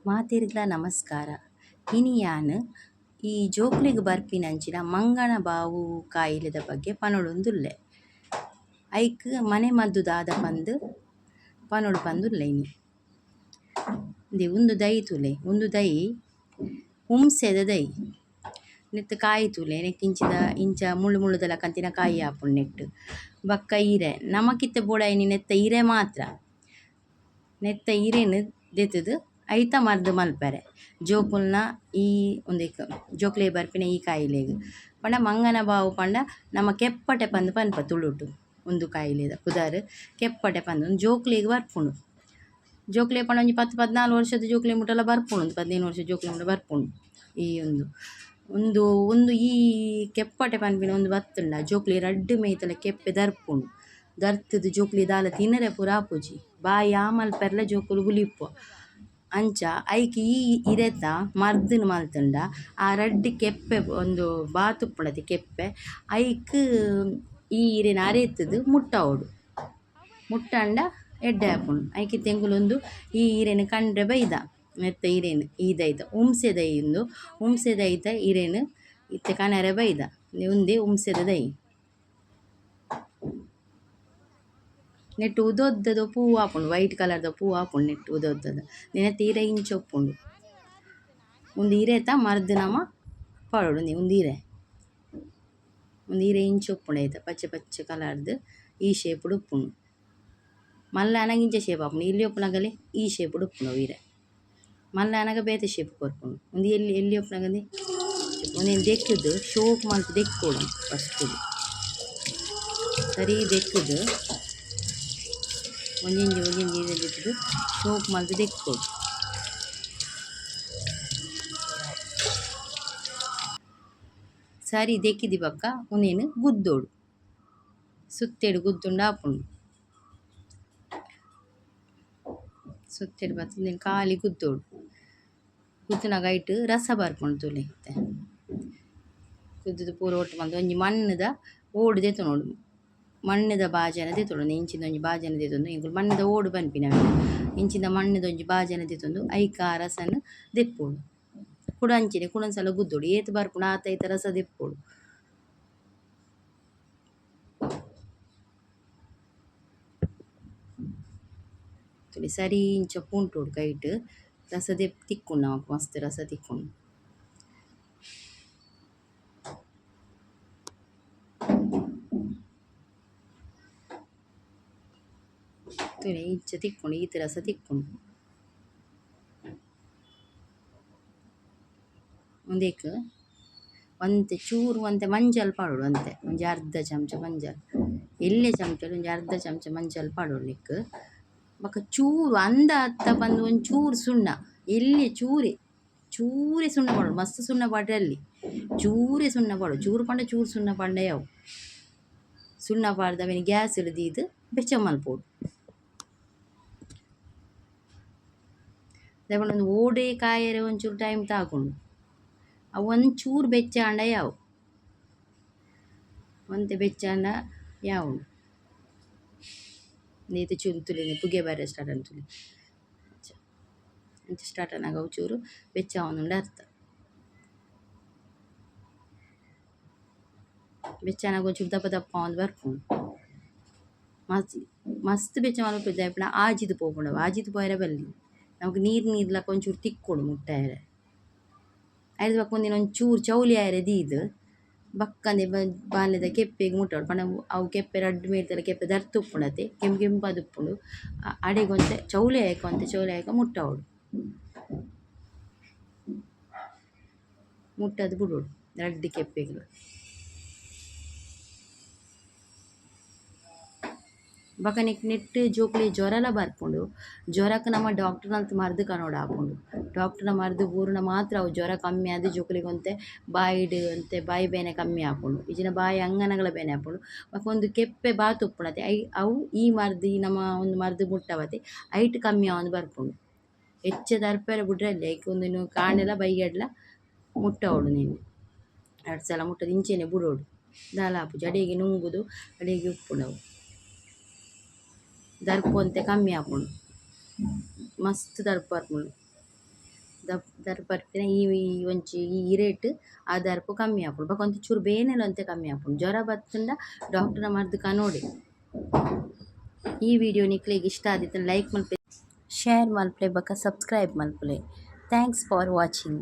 ಮಾತೆರ್ಗ್ಲಾ ನಮಸ್ಕಾರ. ಇನಿ ಯಾನ್ ಈ ಜೋಕ್ಲೆಗ್ ಬರ್ಪಿನಂಚಿನ ಮಂಗನ ಬಾವು ಕಾಯಿಲೆದ ಬಗ್ಗೆ ಪನೊಡೊಂದುಲ್ಲೆ. ಐಕ್ ಮನೆ ಮದ್ದು ದಾದ ಪಂದ್ ಪನೊಡು ಪಂದುಲ್ಲೆ ಇನಿ. ಇಂದೇ ಉಂದು ದೈ ತೂಲೆ ಉಂದು ದೈ ಹುಣ್ಸೆದ ದೈ. ನೆತ್ತ ಕಾಯಿ ತೂಲೆ ನೆಕ್ ಇಂಚಿದ ಇಂಚ ಮುಳ್ಳು ಮುಳ್ಳುದ ಲಕಂತಿನ ಕಾಯಿ ಆಪುಂಡು ನೆಟ್ಟ್. ಬೊಕ್ಕ ಇರೆ ನಮಕ್ ಇತ್ತೆ ಬೋಡಾಯಿನಿ ನೆತ್ತ ಇರೆ ಮಾತ್ರ. ನೆತ್ತ ಇರೆನ್ ದೆತ್ತುದು ಐತ ಮರ್ದ್ ಮನ್ಪೆರೆ ಜೋಕುಲ್ನ ಈ ಉಂದೆಕ್ ಜೋಕ್ಲೆಗ್ ಬರ್ಪಿನ ಈ ಕಾಯಿಲೆಗ್. ಪಂಡ ಮಂಗನ ಬಾವು ಪಂಡ ನಮ ಕೆಪ್ಪಟೆ ಪಂದ್ ಪನ್ಪ ತುಳುಟು ಉಂದು ಕಾಯಿಲೆದ ಪುದರ್ ಕೆಪ್ಪಟೆ ಪಂದ್ ಉಂದು ಜೋಕ್ಲೆಗ್ ಬರ್ಪುಂಡು. ಜೋಕ್ಲೆಗ್ ಪಂಡ ಒಂಜಿ ಪತ್ತ್ ಪದ್ನಾಲ್ ವರ್ಷದ ಜೋಕ್ಲೆಗ್ ಮುಟಲ ಬರ್ಪುಂಡು ಒಂಜಿ 15 ವರ್ಷದ ಜೋಕ್ಲೆಗ್ ಮುಟ ಬರ್ಪುಂಡು ಈ ಉಂದು. ಉಂದು ಉಂದು ಈ ಕೆಪ್ಪಟೆ ಪನ್ಪಿನ ಉಂದು ಬತ್ತುಂಡ ಜೋಕ್ಲೆಗ್ ರಡ್ಡ್ ಮೈತಲ ಕೆಪ್ಪೆ ದರ್ಪುಂಡು. ದರ್ತುದು ಜೋಕ್ಲೆಗ್ ದಾಲ ತಿನರೆ ಪೂರ ಆಪುಜಿ ಬಾಯಿ ಆ ಮನ್ಪೆರೆಲ ಜೋಕುಲು ಬುಲಿಪುವ. ಅಂಚ ಐಕ್ ಈ ಇರೆತ ಮರ್ದ್ ನ್ ಮಲ್ತುಂಡ ಆ ರಡ್ಡ್ ಕೆಪ್ಪೆ ಉಂದು ಬಾತ್ ಉಪ್ಪುಂಡತೆ ಕೆಪ್ಪೆ ಐಕ್ ಈ ಇರೆನ್ ಅರೆತುದು ಮುಟ್ಟವೊಡು. ಮುಟ್ಟಂಡ ಎಡ್ಡೆ ಆಪುಂಡು. ಐಕ್ ಇತ್ತೆ ಎಂಕುಲು ಉಂದು ಈ ಇರೆನ್ ಕಂಡ್ರೆ ಬೈದ ನೆತ್ತ ಇರೆನ್ ಈ ದೈತ ಹುಣ್ಸೆ ದೈ ಉಂದು ಹುಣ್ಸೆ ದೈತ ಇರೆನ್ ಇತ್ತೆ ಕನರೆ ಬೈದ ಉಂದೇ ಹುಣ್ಸೆದ ದೈ. ನೆಟ್ಟ್ ಉದ್ದ ಉದ್ದದ ಪೂ ಆಪುಂಡು ವೈಟ್ ಕಲರ್ ದ ಪೂ ಆಪುಂಡು ನೆಟ್ಟ್ ಉದ್ದ ಉದ್ದದ ನೆತ್ತ ಇರೆ ಇಂಚ ಉಪ್ಪುಂಡು. ಉಂದು ಇರೆತ ಮರ್ದ್ ನಮ ಪಾಡೊಡು ಉಂದು ಇರೆ. ಉಂದು ಇರೆ ಇಂಚ ಉಪ್ಪುಂಡು ಐತ ಪಚ್ಚೆ ಪಚ್ಚೆ ಕಲರ್ ದ್ ಈ ಶೇಪ್ ಡ್ ಉಪ್ಪುಂಡು. ಮಲ್ಲೆ ಆನಗ ಇಂಚ ಶೇಪ್ ಆಪುಂಡು ಎಲ್ಯ ಉಪ್ಪುನಗಲೆ ಈ ಶೇಪ್ ಡ್ ಉಪ್ಪುಂಡು ಅವು ಇರೆ. ಮಲ್ಲೆ ಆನಗ ಬೇತೆ ಶೇಪ್ ಕೊರ್ಪುಂಡು. ಉಂದು ಎಲ್ಯ ಎಲ್ಯ ಉಪ್ಪುನಗನೆ ಉಂದೆನ್ ದೆಕ್ಕುದು ಶೋಕು ಮಲ್ತ್ ದೆಕ್ಕೊಡು ಫಸ್ಟ್ ಗ್ ಸರಿ ದೆಕ್ಕುದು ಒಂಜೊಂಜಿ ಒಂಜೊಂಜಿ ಇರೆ ದೆತ್ತುದು ಶೋಕು ಮಲ್ತ್ ದೆಕ್ಕೊಡು. ಸರಿ ದೆಕ್ಕಿದಿ ಬೊಕ್ಕ ಉಂದೆನ್ ಗುದ್ದೊಡು ಸುತ್ತೆಡ್ ಗುದ್ದುಂಡ ಆಪುಂಡು. ಸುತ್ತೆಡ್ ಪತ್ತ್ ಉಂದೆನ್ ಖಾಲಿ ಗುದ್ದೊಡು. ಗುದ್ದುನಗ ಐಟ್ ರಸ ಬರ್ಪುಂಡು ತೂಲೆ ಇತ್ತೆ. ಗುದ್ದುದು ಪೂರ ಒಟ್ಟು ಮಲ್ತ್ ಒಂಜಿ ಮಣ್ಣುದ ಓಡು ದೆತೊನೊಡು. ಮಣ್ಣುದ ಬಾಜನ ದೆತೊನೊಡು ಇಂಚಿನ ಒಂಜಿ ಬಾಜನ ದೆತೊಂದು ಎಂಕುಲು ಮಣ್ಣುದ ಓಡು ಪನ್ಪಿನಿ ಅವೆನ್. ಇಂಚಿನ ಮಣ್ಣುದ ಒಂಜಿ ಬಾಜನ ದೆತೊಂದು ಐಕ್ ಆ ರಸನ್ ದೆಪ್ಪೊಡು. ಕುಡ ಅಂಚನೆ ಕುಡ ಒಂಜಿ ಸಲ ಗುದ್ದೊಡು ಏತ್ ಬರ್ಪುಂಡು ಆತ್ ಐತ ರಸ ದೆಪ್ಪೊಡು. ತೂಲೆ ಸರಿ ಇಂಚ ಪೂಂಟೊಡು ಕೈಟ್ ರಸ ದೆಪ್ ತಿಕ್ಕುಂಡು ನಮಕ್ ಮಸ್ತ್ ರಸ ತಿಕ್ಕುಂಡು. ತೂಲೆ ಇಂಚ ತಿಕ್ಕುಂಡು ಈತ್ ರಸ ತಿಕ್ಕುಂಡು. ಉಂದೆಕ್ ಒಂತೆ ಚೂರು ಒಂತೆ ಮಂಜಲ್ ಪಾಡೊಡು ಒಂತೆ ಒಂಜಿ ಅರ್ಧ ಚಮಚ ಮಂಜಲ್ ಎಲ್ಯ ಚಮಚಡ್ ಒಂಜಿ ಅರ್ಧ ಚಮಚ ಮಂಜಲ್ ಪಾಡೊಡು ನೆಕ್ಕ್. ಬೊಕ ಚೂರು ಅಂದ ಅತ್ತ ಪಂದ್ ಒಂಜಿ ಚೂರು ಸುಣ್ಣ ಎಲ್ಯ ಚೂರೆ ಚೂರೆ ಸುಣ್ಣ ಪಾಡೊಡು ಮಸ್ತ್ ಸುಣ್ಣ ಪಾಡ್ರೆ ಅಲ್ಲಿ ಚೂರೆ ಸುಣ್ಣ ಪಾಡೊಡು ಚೂರು ಪಂಡ ಚೂರು ಸುಣ್ಣ ಪಾಡ್ಂಡ ಯಾವು. ಸುಣ್ಣ ಪಾಡ್ದ್ ಅವೆನ್ ಗ್ಯಾಸ್ ಡ್ ದೀದ್ ಬೆಚ್ಚ ಮಲ್ಪೊಡು. ದಾಯೆ ಪಂಡ ಉಂದು ಓಡೆ ಕಾಯೆರೆ ಒಂಚೂರು ಟೈಮ್ ತಾಗುಂಡು. ಅವು ಒಂಚೂರು ಬೆಚ್ಚ ಆಂಡ ಯಾವು. ಒಂತೆ ಬೆಚ್ಚ ಆಂಡ ಯಾವುಂಡು. ಇತ್ತೆ ಚೂರು ತೂಲೆ ಪುಗೆ ಬರ್ರೆ ಸ್ಟಾರ್ಟ್ ಆಂಡ್ ತೂಲೆ. ಅಂಚ ಅಂಚ ಸ್ಟಾರ್ಟ್ ಆನಗ ಅವು ಚೂರು ಬೆಚ್ಚ ಆವೊಂದುಂಡು ಅರ್ಥ. ಬೆಚ್ಚ ಆನಗ ಒಂಚೂರು ದಪ್ಪ ದಪ್ಪ ಆವೊಂದು ಬರ್ಪುಂಡು. ಮಸ್ತ್ ಮಸ್ತ್ ಬೆಚ್ಚ ಮಲ್ಪುಜಿ ದಾಯೆ ಪಂಡ ಆಜಿದ್ ಪೋಪುಂಡು ಅವು ಆಜಿದ್ ಪೋಯೆರೆ ಬಲ್ಲಿ. ನಮಕ್ ನೀರ್ ನೀರ್ ಲಕ ಒಂಚೂರು ತಿಕ್ಕೊಡು ಮುಟ್ಟಾಯೆರೆ. ಐರ್ದ್ ಬೊಕ ಉಂದೆನ್ ಒಂಚೂರು ಚೌಲಿ ಆಯೆರೆ ದೀದ್ ಬೊಕ್ಕ ಉಂದೆ ಬಾಲೆದ ಕೆಪ್ಪೆಗ್ ಮುಟ್ಟೊಡು ಪಂಡ ಅವು ಕೆಪ್ಪೆ ರಡ್ಡ್ ಮೈತಲ ಕೆಪ್ಪೆ ದರ್ತ್ ಉಪ್ಪುಂಡತೆ ಕೆಂಪು ಕೆಂಪಾದ್ ಉಪ್ಪುಂಡು ಅಡೆಗ್ ಒಂತೆ ಚೌಲಿ ಆಯಿಕ ಒಂತೆ ಚೌಲಿ ಆಯಿಕ ಮುಟ್ಟವೊಡು. ಮುಟ್ಟದ್ ಬುಡೊಡು ರಡ್ಡ್ ಕೆಪ್ಪೆಗ್ಲ. ಬೊಕ ನೆಕ್ ನೆಟ್ಟ್ ಜೋಕುಲೆಗ್ ಜ್ವರಲ ಬರ್ಪುಂಡು. ಜ್ವರಕ್ ನಮ ಡಾಕ್ಟರ್ ನಲ್ತ್ ಮರ್ದ್ ಕನೊಡು ಆಪುಂಡು. ಡಾಕ್ಟರ್ ನ ಮರ್ದ್ ಬೂರುಂಡ ಮಾತ್ರ ಅವು ಜ್ವರ ಕಮ್ಮಿ ಆದ್ ಜೋಕುಲೆಗ್ ಒಂತೆ ಬಾಯಿಡ್ ಒಂತೆ ಬಾಯಿ ಬೇನೆ ಕಮ್ಮಿ ಆಪುಂಡು. ಇಜ್ಜಿಂಡ ಬಾಯಿ ಅಂಗನಗಲ ಬೇನೆ ಆಪುಂಡು. ಬೊಕ ಉಂದು ಕೆಪ್ಪೆ ಬಾತ್ ಉಪ್ಪುಂಡತೆ ಅಯ್ ಅವು ಈ ಮರ್ದ್ ಈ ನಮ ಉಂದು ಮರ್ದ್ ಮುಟ್ಟವತೆ ಐಟ್ ಕಮ್ಮಿ ಆವೊಂದು ಬರ್ಪುಂಡು. ಎಚ್ಚ ದರ್ಪೆರೆ ಬುಡ್ರೆ ಐಕ್ ಉಂದೆನ್ ಕಾಂಡೆಲ ಬಯ್ಯಡ್ಲ ಮುಟ್ಟವೊಡು ಉಂದೆನ್. ರಡ್ಡ್ ಸಲ ಮುಟ್ಟುದು ಇಂಚೆನೆ ಬುಡೊಡು ದಾಲ ಆಪುಜಿ ಅಡೆಗೆ ನುಂಗುದು ಅಡೆಗೆ ಉಪ್ಪುಂಡು ಅವು. ದರ್ಪು ಒಂತೆ ಕಮ್ಮಿ ಆಪುಂಡು. ಮಸ್ತ್ ದರ್ಪು ಬರ್ಪುಂಡು. ದರ್ಪು ಬರ್ಪಿನ ಈ ಒಂಜಿ ಈ ಇರೇಟ್ ಆ ದರ್ಪು ಕಮ್ಮಿ ಆಪುಂಡು. ಬೊಕ ಒಂತೆ ಚೂರು ಬೇನೆಲ ಒಂತೆ ಕಮ್ಮಿ ಆಪುಂಡು. ಜ್ವರ ಬತ್ತುಂಡ ಡಾಕ್ಟರ್ನ ಮರ್ದ್ ಕನೋಡೆ. ಈ ವಿಡಿಯೋ ನಿಕ್ಲೆಗ್ ಇಷ್ಟ ಆದಿತ್ತುಂಡ ಲೈಕ್ ಮಲ್ಪುಲೆ, ಶೇರ್ ಮಲ್ಪುಲೆ ಬೊಕ ಸಬ್ಸ್ಕ್ರೈಬ್ ಮಲ್ಪುಲೆ. Thanks for watching.